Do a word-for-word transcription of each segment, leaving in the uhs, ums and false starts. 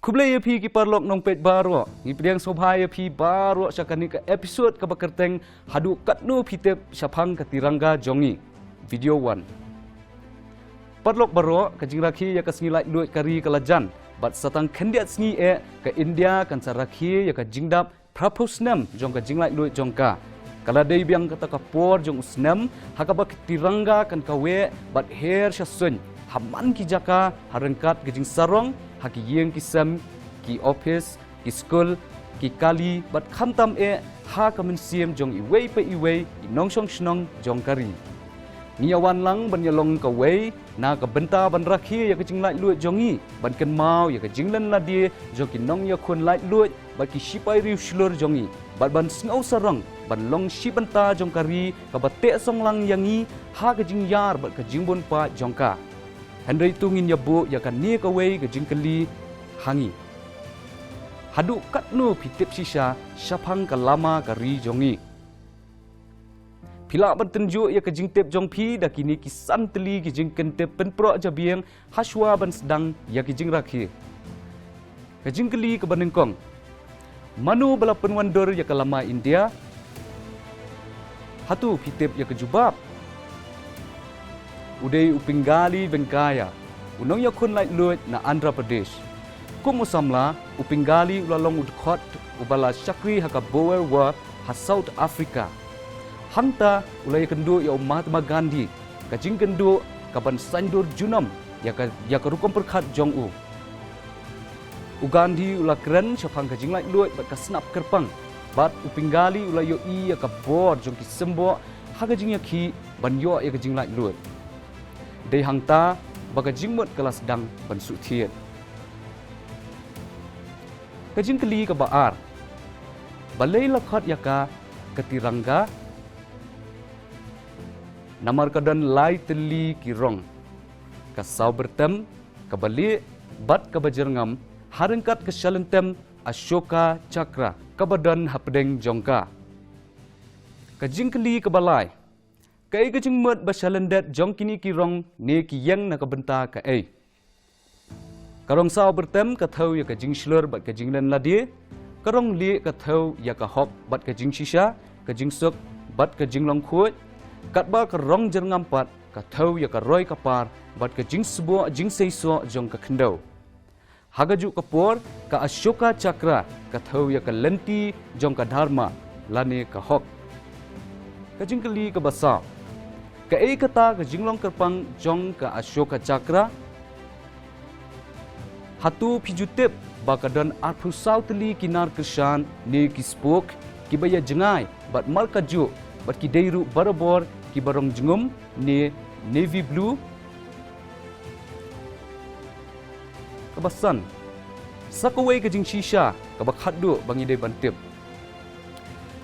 Khublei ïa phi ki paralok nongpeit baroh. Ngi pdiang sngewbha ïa phi baroh sha kane ka episode kaba kyrteng Haduh Katno Phi Tip Shaphang ka Tiranga Jong Ngi. Video one. Paralok baroh, ka jingrakhe ïa ka sngi laitluid ka ri ka la jan. Bad sa tang khyndiat sngi eh, ka India kan sa rakhe ïa ka jingdap phra phew snem jong ka jinglaitluid jong ka. Ka la dei biang kata ka por jong u snem, ha kaba ka tiranga kan kaweh bad her sha suiñ ha man ki jaka, ha ryngkat ka jingsarong, ha ki ïing ki sem, ki ophis, ki skul, ki kali, bad khamtam eh ha ka mynsiem jong iwei pa iwei i nongshong shnong jong ka ri. Ngi ïa wan lang ban ïalong kawei na ka bynta ban rakhe ïa ka jinglaitluid jong ngi, ban kynmaw ïa ka jinglen lade jong ki nongïakhun laitluid bad ki shipai riewshlur jong ngi, bad ban sngew sarong ban long shi bynta jong ka ri kaba teh song lang ïa ngi ha ka jingïar bad ka jingbun paid jong ka. Hynrei to ngin ïa buh ïa kane kawei ka jingkylli ha ngi. Haduh katno phi tip shisha shaphang ka lama ka ri jong ngi? Phi lah ban tynjuh ïa ka jingtip jong phi da kine ki san tylli ki jingkyntip pynproh jabieng hashwa ban sdang ïa ki jingrakhe. Ka jingkylli kaba nyngkong: Mano ba la pynwandur ïa ka lama India? Hato phi tip ïa ka jubab? U dei u Pingali Venkayya, u nongïakhun laitluid na Andhra Pradesh. Kum u samla, u Pingali u la long u dkhot uba la shakri ha ka Boer War ha South Africa. Hangta u la ïakynduh ïa u Mahatma Gandhi, ka jingkynduh kaban saiñdur junom ïa ka, ïa ka rukom pyrkhat jong u. U Gandhi u la kren shaphang ka jinglaitluid bad ka snap kyrpang, bad u Pingali u la ïohi ïa ka bor jong ki symboh ha ka jingïakhih ban ïoh ïa ka jinglaitluid. Dei hangta ba ka jingmut ka la sdang ban suk thied. Ka jingkylli kaba ar: Balei la khot ïa ka ka tiranga? Namar ka don lai tylli ki rong: ka saw byrtem, kaba lieh bad kaba jyrngam, ha ryngkat ka shalynter Ashoka Chakra kaba don hapdeng jong ka. Ka jingkylli kaba lai: Kaei ka jingmut ba shalyndet jong kine ki rong ne ki ïeng na ka bynta kaei? Ka rong saw byrtem ka thew ïa ka jingshlur bad ka jinglen lade. Ka rong lieh ka thew ïa ka hok bad ka jingshisha, ka jingsuk bad ka jinglong khuid. Katba ka rong jyrngam pat ka thew ïa ka roi ka par bad ka jingsboh jingseisoh jong ka khyndew. Ha kajuh ka por, ka Ashoka Chakra ka thew ïa ka lynti jong ka dharma lane ka hok. Ka jingkylli kaba saw: Kaei kata ka jinglong kyrpang jong ka Ashoka Chakra? Hato phi ju tip ba ka don arphew saw tylli ki nar kyrshan ne ki spoke kiba ïa jngai bad markatjuh, bad ki dei ruh barabor kiba rong jngum ne navy blue? Kaba san: Sa kawei ka jingshisha kaba khatduh ba ngi dei ban tip.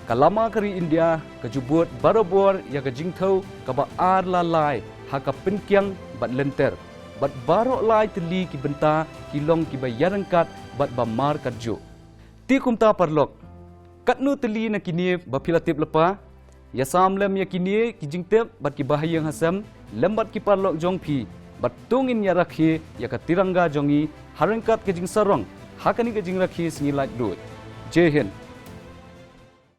Ka lama ka ri India ka ju bud barabor ïa ka jingthew kaba ar la lai ha ka pynkiang bad lynter, bad baroh lai tylli ki bynta ki long kiba ïa ryngkat bad ba markatjuh. Te kumta paralok, katno tylli na kine ba phi la tip lypa? Ïa sam lem ïa kine ki jingtip bad ki bahaïing hasem lem bad ki paralok jong phi, bad to ngin ïa rakhe ïa ka tiranga jong ngi ha ryngkat ka jingsarong ha kane ka jingrakhe sngi laitluid. Jai Hind.